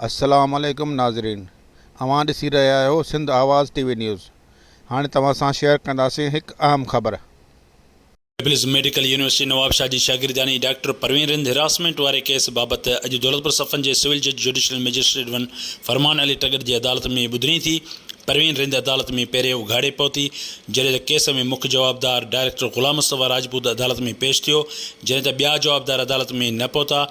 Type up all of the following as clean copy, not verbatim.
السلام عليڪم ناظرين اوهان ڏسي رهيا آهيو سنڌ آواز ٽي وي نيوز هاڻي توهان سان شيئر ڪنداسين هڪ اهم خبر. پيپلز ميڊيڪل يونيورسٽي نوابشاهه جي شاگردياڻي ڊاڪٽر پروين رند هراسمينٽ واري ڪيس بابت اڄ دولتپور صفن جي سول جج judicial magistrate one Farman Ali ٽڳڙ جي عدالت ۾ ٻڌڻي ٿي. پروين رند عدالت ۾ پهرين اگهاڙي پهتي جڏهن ته ڪيس ۾ مک جوابدار ڊائريڪٽر غلام مصطفيٰ راجپوت عدالت ۾ پيش ٿيو جڏهن ته ٻيا جوابدار عدالت ۾ نه پهتا.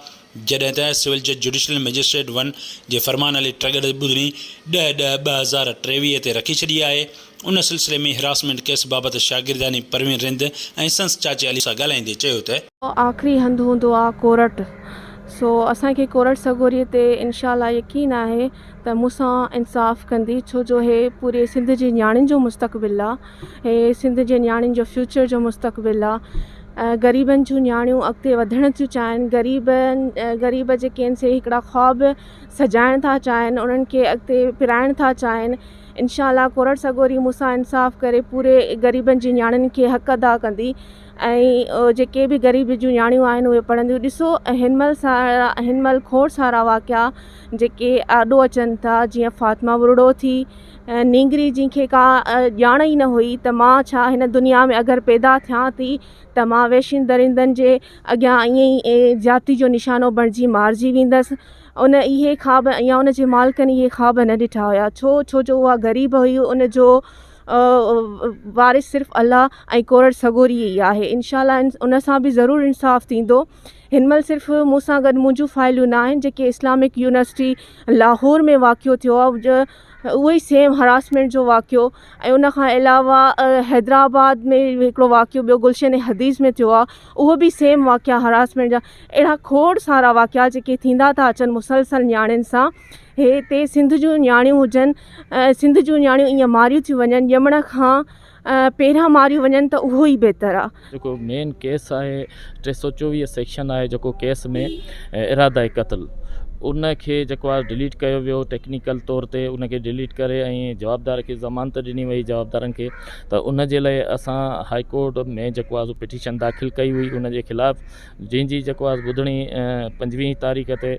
جڏهن ته سول جج جوڊيشل مئجسٽريٽ ون جي فرمان علي ٽرڳڙ ٻڌڻي ڏهه ڏهه 2023 تي رکي ڇڏي آهي. ان سلسلي ۾ هراسمينٽ ڪيس بابت شاگردياڻي پروين رند ۽ سندس چاچي علي سان ڳالهائيندي چيو ته. آخري هنڌ هوندو آ ڪورٽ سو اسان کي ڪورٽ سڳوري تي انشاء الله يقين آهي ته مون سان انصاف ڪندي ڇو جو هي پوري سنڌ جي نياڻين جو مستقبل آ هي سنڌ جي نياڻين جو فيوچر جو مستقبل آ غريبن جون نياڻيون اڳتي وڌڻ ٿيون چاهين غريبن غريب جيڪي آهن سي هڪڙا خواب سجائڻ ٿا چاهين انهن کي اڳتي پرائڻ ٿا چاهين انشاء الله ڪورٽ سڳوري مون سان انصاف ڪري پوري غريبن جي نياڻين کي حق ادا ڪندي ۽ جيڪي به غريب جون نياڻيون آهن اهي پڙهنديون ڏسو هن مهل سارا هن مهل کوڙ سارا واقعا جيڪي آڏو اچن ٿا جيئن فاطمه ٻرڙو ٿي نينگري جنهن کي ڪا ڄاڻ ئي نه هئي ته مان ڇا هن دنيا ۾ اگر پيدا ٿيان ٿي ته مان وحشين درندن جي اڳيان ائين ئي زيادتي جو نشانو بڻجي مارجي ويندس. ان اهي خواب يا ان جي مالڪن اهي خواب نه ڏٺا هيا ڇو ڇو جو اها غريب هئي ان جو وارث صرف الله ۽ ڪورٽ سڳوري ئي آهي انشاء الله ان سان به ضرور انصاف ٿيندو. هن مهل صرف مون سان گڏ منهنجون فائلون نه آهن جيڪي اسلامڪ يونيورسٽي لاهور ۾ واقعو ٿيو آهي اهو ئي سيم هراسمينٽ جو واقعو ۽ ان کان علاوه حيدرآباد ۾ هڪڙو واقعو ٻيو گلشن حديث ۾ ٿيو آهي اهو به سيم واقعا هراسمينٽ جا اهڙا کوڙ سارا واقعا جيڪي ٿيندا ٿا اچن مسلسل نياڻين سان هتي سنڌ جون نياڻيون هجن سنڌ جون نياڻيون ائين ماريون ٿيون وڃن ڄمڻ کان پهريان ماريون وڃن ته اهو ئي بهتر آ. جيڪو مين ڪيس آهي 324 سيڪشن آهي جيڪو ڪيس ۾ اراده قتل ان کي جيڪو آهي ڊليٽ ڪيو ويو ٽيڪنيڪل طور تي ان کي ڊليٽ ڪري ۽ جوابدار کي ضمانت ڏني وئي جوابدارن کي ته ان جي لاء اسان هائي ڪورٽ ۾ جيڪو آهي پٽيشن داخل ڪئي هئي ان جي خلاف جنهن جي جيڪو آهي ٻڌڻي 25 تاريخ تي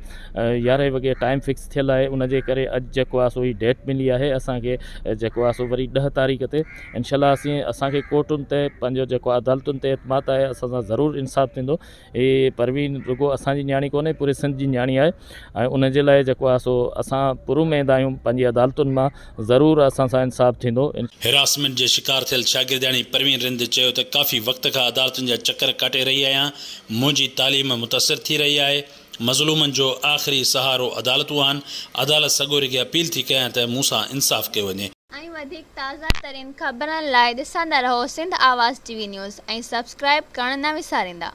يارهين وڳي ٽائيم فڪس ٿيل آهي ان جي ڪري اڄ جيڪو آهي سو هي ڊيٽ ملي آهي اسان کي جيڪو آهي سو وري 10 تاريخ تي انشاء الله اسين اسان کي ڪورٽن تي پنهنجو جيڪو عدالتن تي اعتماد آهي اسان سان ضرور انصاف ٿيندو هي پروين رڳو اسان جي نياڻي ڪونهي پوري سنڌ جي نياڻي آهي ۽ ان جي لاء جيڪو آهي سو اسان پر اميد آهيون پنهنجي عدالتن مان ضرور اسان سان انصاف ٿيندو. هراسمينٽ جي شڪار ٿيل شاگردياڻي پروين رند چيو ته ڪافي وقت کان عدالتن جا چڪر ڪاٽي رهي آهيان، منهنجي تعليم متاثر ٿي رهي آهي، مظلومن جو آخري سهارو عدالتون آهن، عدالت سڳوري کي اپيل ٿي ڪيان ته مون سان انصاف ڪيو وڃي. ۽ وڌيڪ تازه ترين خبرن لاء ڏسندا رهو Sindh Awaz T V news ۽ subscribe ڪرڻ نه وساريندا.